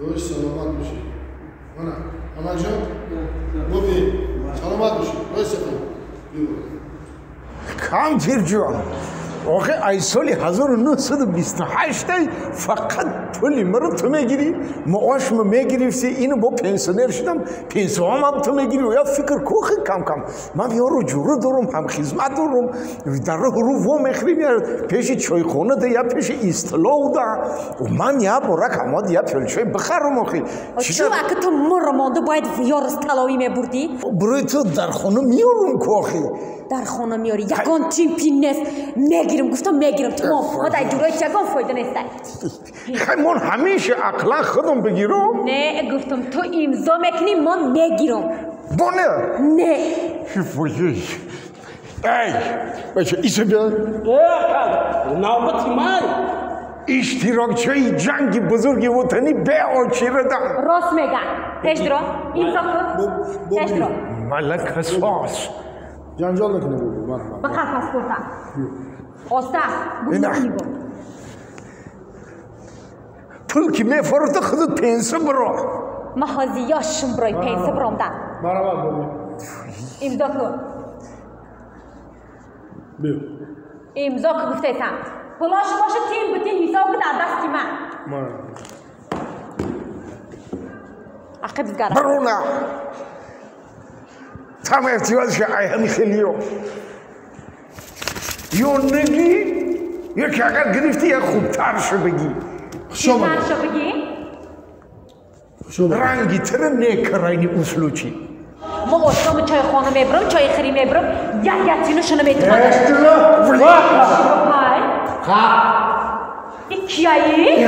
سلامت باشی. نه اما جان بابی سلامت باشی. روز سفید. کامپیر جان آخه ای سال 1928 فقط پولی مرا تو میگیری، معاش ما میگرفتی، اینو با پنسیونر شدم، پنسیون هم تو میگیری و یا فکر کوخی کم کم من یارو جورو دارم، هم خدمت دارم، در راه رو و میخریم یا پیش چایخانه ده یا پیش ایستلاو ده و من یا برا کماد یا پلچای بخرم آخه. چون اگه تو مرا مانده باید یار استلاوی میبردی؟ برای تو در خانه میارم که آخه. در خانه میاری یکان تیم پین نیست میگیرم، گفتم میگیرم تمام. ما در جورای چگان فایده نیست. خیلی من همیشه عقلا خودم بگیرم. نه گفتم تو امضا میکنی من میگیرم. بونه نه وای ای بچه ایسا بیا نوبت من اشتراکچای جنگ بزرگ وطنی به آچیردن. راست میگم پیش درو امضا کن پیش درو ملک اساس جنجال نکنه بابا. مرحبا بخر پاسپورتم آستا نه پول که میفرده خودت پنسه برو. ما حاضیاشم برای پنسه برام دم. مرحبا بابا امضا کن. بیا امضا کن گفته ایسم پولاش باشه تیم بتین حساب در دستی من. مرحبا عقب زگرم برو نه تم احتیاج که ای همی خیلیو یا نگی یا که اگر گرفتی یا خوبتر شو بگی. خوبتر شو بگی؟ رنگی تر نکرینی اصلوچی. ما آشنام چای خانه میبرم، چای خری میبرم، یک یتینشونو میتونم. های این کیایی؟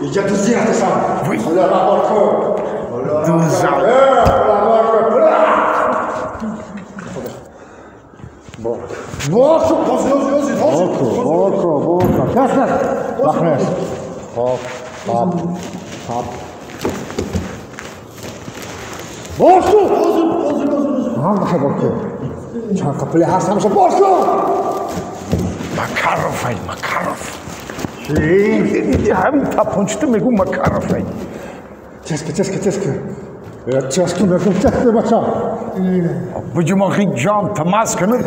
اینجا تو زیر هستم. خدا رحمت کن. دوزم باکو باکو باکو باکو کس نس بخنس خب خب خب باکو هم بخیر باکو چند قپلی هست همشه باکو مکاروف ای مکاروف همین تپونچته میگو مکاروف ای چسکه چسکه چسکه چسکه میگم چسکه بچه بجم آخی جان تماس کنه.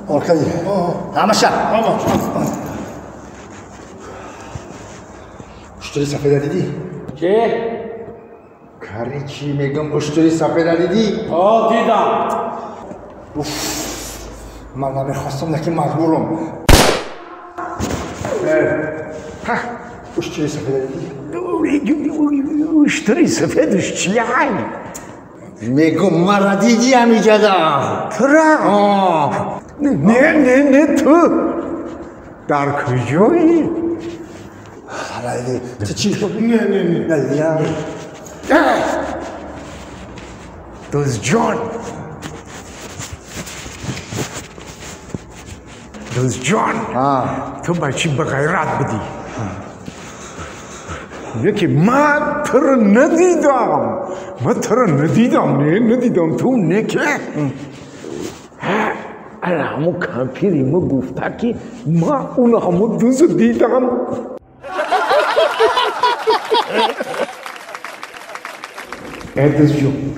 Arkayı. Hamaşa. اشتری سفید دیدی؟ چه؟ کاری چی میگم اشتری سفید دیدی؟ آه دیدم. اوف من نمیخواستم لیکن مجبورم. اشتری سفید دیدی؟ اشتری سفیدش چیه؟ میگم مرا دیدی همیجا دا تو را؟ نه نه نه تو در کجایی؟ تو چی؟ نه نه نه نه دوست جان دوست جان تو بچی بغیرت بدی یکی من تو رو ندیدم، من تو رو ندیدم، نه ندیدم تو نه که اره همون کمپیری ما گفته که ما اون همون دوز دیدم. ای دوست جون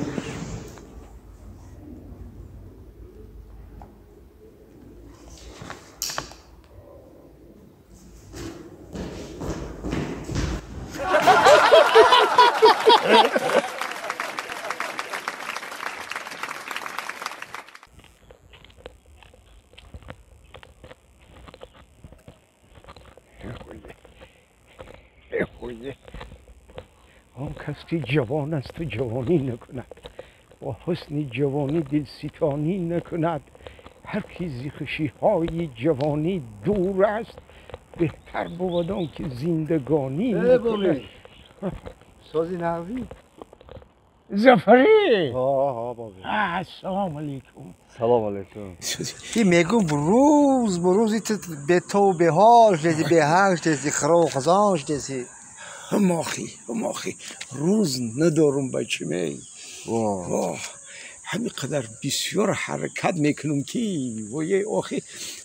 آن کس که جوان است و جوانی نکند، با حسن جوانی دلستانی نکند، هر کی ز خوشی‌های جوانی دور است، بهتر بود آن که زندگانی نکند. سازی نغزی؟ زفری؟ ها بابا. السلام علیکم. سلام علیکم. ای میگم روز بروزی تو به تو به حال شدی، به حال شدی، خرا و خزان شدی. ماخی ماخی روز ندارم بچه می. واه ҳамин қадар бисёр ҳаракат мекунам ки вое охи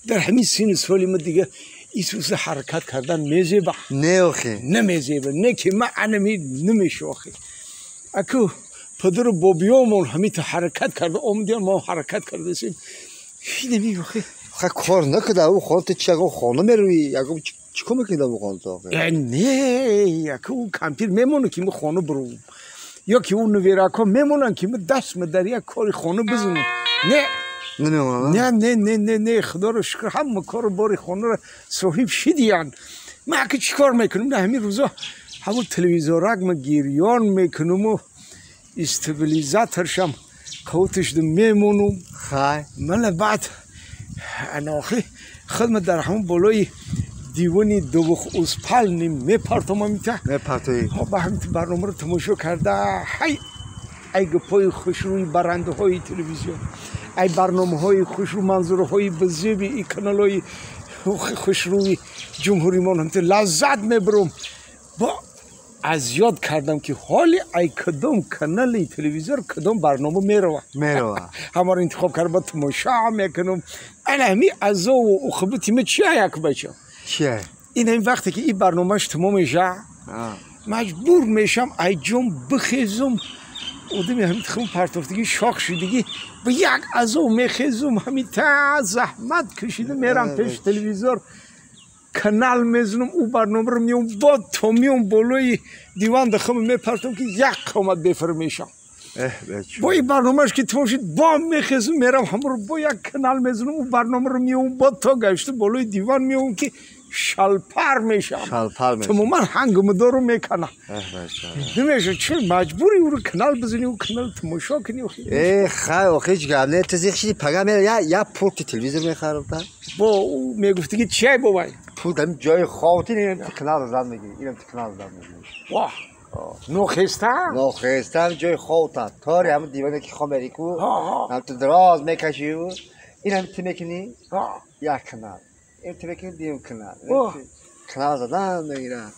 дар ҳамин сину соли ма дига исуса ҳаракат кардан мезеба. Не охи. Намезеба. Не ки ма анами намеша охи. Аку падару бобиёмон ҳамин ҳаракат карда омадиён мо ҳаракат кардасем. Инами охи. Ха кор накарда ӯ хона ту чи ягон хона мерӯӣ ягон чӣ кор мекунӣ дар хона ту охи? Не, аку ӯ кампир мемонад ки мо хона бурум. Ё ки ӯ нуверакҳо мемонанд ки мо даст ма дар як кори хона бизанем. Не. Намемонанд? Не, не, не, не, не, худоро шукр ҳама кору бори хонаро соҳиб шидиянд. Ман аки чӣ кор мекунам? На ҳамин рӯзо ҳамун телевизорак ма гирён мекунаму стабилизаторшам қавташда мемонум. Хай. Мана баъд анохи худма дар ҳамун болои дивони двухуспални мепартом амита. Мепартоӣ. Ба ҳамин барномаро тамошо карда ҳай ай гапҳои хушрӯи барандаҳои телевизион, ай барномаҳои хушрӯ, манзураҳои базеби и каналҳои хушрӯи ҷумҳуримон ҳамта лаззат мебарам. Бо аз ёд кардам ки ҳоли ай кадом канали телевизор кадом барнома мерава. Мерава. Ҳамаро интихоб карда ба тамошо мекунам. Ана ҳамин азову уқубати ма чия як бача? Чия? Ин ҳамин вақте ки ин барномааш тамом меша, маҷбур мешам ай ҷом бихезум. Одами ҳамин тухм партофтагӣ шох шудагӣ ба як азов мехезум, ҳамин та заҳмат кашида мерам пеши телевизор, канал мезанам, ӯ барномаро меом, бо то меом болои диван дахама мепартам ки як қомат бефар мешам. Бо ин барномааш ки тамом шуд, бо мехезум, мерам ҳамаро бо як канал мезанам, ӯ барномаро меом, бо то гашта болои диван меом ки шалпар мешам. Шалпар мешам. Тамоман ҳангомадору мекунам. Намеша чӣ маҷбури ӯро канал бизанӣ, ӯ канал тамошо кунӣ. Э хай охи ҳеҷ гап не, ту зиқ шидӣ пага мера я пулти телевизор мехарам та. Бо ӯ мегуфтӣ ки чиай бобай? Пул дар ҷои ховти инам ту канал зад мегирӣ, инам ту канал зад мегирӣ. Воҳ. Нохеста? Нохеста ҷои ховта. Тори ҳамин диване ки хоб мери ку, ҳам ту дароз мекашӣ, инам ту мекунӣ як канал. Ин ту мекунӣ дим канал. Канал задан мегирад.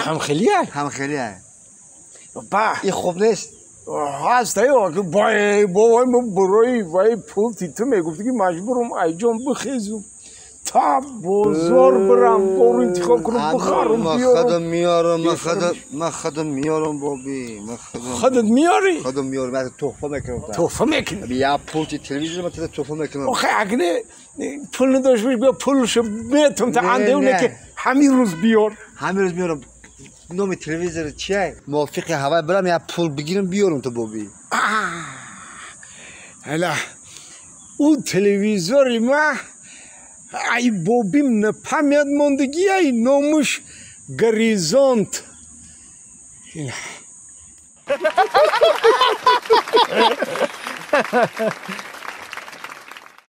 Ҳам хелия? Ҳам хелия. Ба. Ин хуб нест? Ҳаст, ай бобай мо барои вай пул ту мегуфтӣ ки маҷбурам айҷон бихезум. Та бозор бирам, бору интихоб кунам, бихарам, биёрам. Ман худам меорам, ман худам меорам, боби. Ман худам. Худат меорӣ? Худам меорам, ман туҳфа мекунам. Туҳфа мекунӣ? Я пулти телевизор ман туҳфа мекунам. Охе, агне пул надошт бошӣ, биё пулшо метам та андеуне ки ҳамин рӯз биёр. Ҳамин рӯз меорам. Номи телевизор чия? Мувофиқи ҳавай бирам, я пул бигирам, биёрам ту боби. Ҳала ӯ телевизори ма ай бобим напамят мондагӣ, ай номуш Горизонт.